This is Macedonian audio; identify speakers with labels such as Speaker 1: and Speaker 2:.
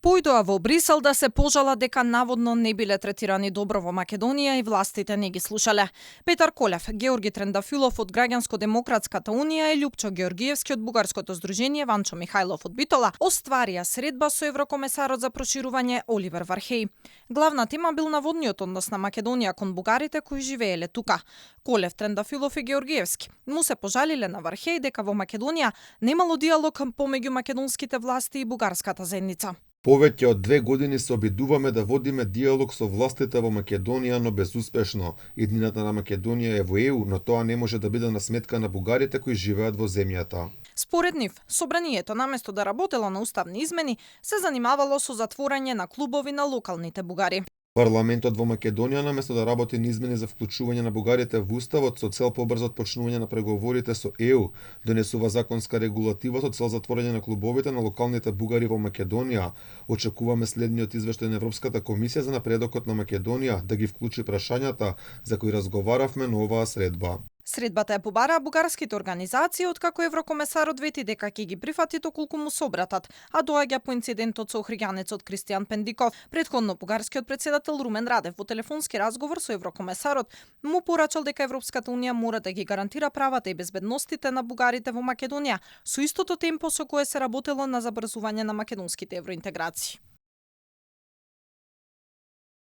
Speaker 1: Појдоа во Брисел да се пожала дека наводно не биле третирани добро во Македонија и властите не ги слушале. Петар Колев, Георги Трендафилов од Граѓанско-демократската унија и Љупчо Георгиевски од Бугарското здружение Ванчо Михајлов од Битола остварија средба со еврокомесарот за проширување Оливер Вархеј. Главна тема бил наводниот однос на Македонија кон бугарите кои живееле тука. Колев, Трендафилов и Георгиевски му се пожалиле на Вархеј дека во Македонија немало диалог помеѓу македонските власти и бугарската заедница.
Speaker 2: Повеќе од 2 години се обидуваме да водиме диалог со властите во Македонија, но безуспешно. Иднината на Македонија е во ЕУ, но тоа не може да биде на сметка на бугарите кои живеат во земјата.
Speaker 1: Според нив, собранието наместо да работело на уставни измени, се занимавало со затворање на клубови на локалните бугари.
Speaker 2: Парламентот во Македонија наместо да работи на измени за вклучување на бугарите во уставот со цел побрзо почнување на преговорите со ЕУ, донесува законска регулатива со цел затворање на клубовите на локалните бугари во Македонија. Очекуваме следниот извештај на Европската комисија за напредокот на Македонија да ги вклучи прашањата за кои разговаравме на оваа средба.
Speaker 1: Средбата ја побараа бугарските организации, откако еврокомесарот вети дека ќе ги прифати доколку му се обратат, а доаѓа по инцидентот со охриганецот Кристијан Пендиков. Претходно бугарскиот председател Румен Радев во телефонски разговор со еврокомесарот му порачал дека Европската унија мора да ги гарантира правата и безбедностите на бугарите во Македонија со истото темпо со кое се работело на забрзување на македонските евроинтеграции.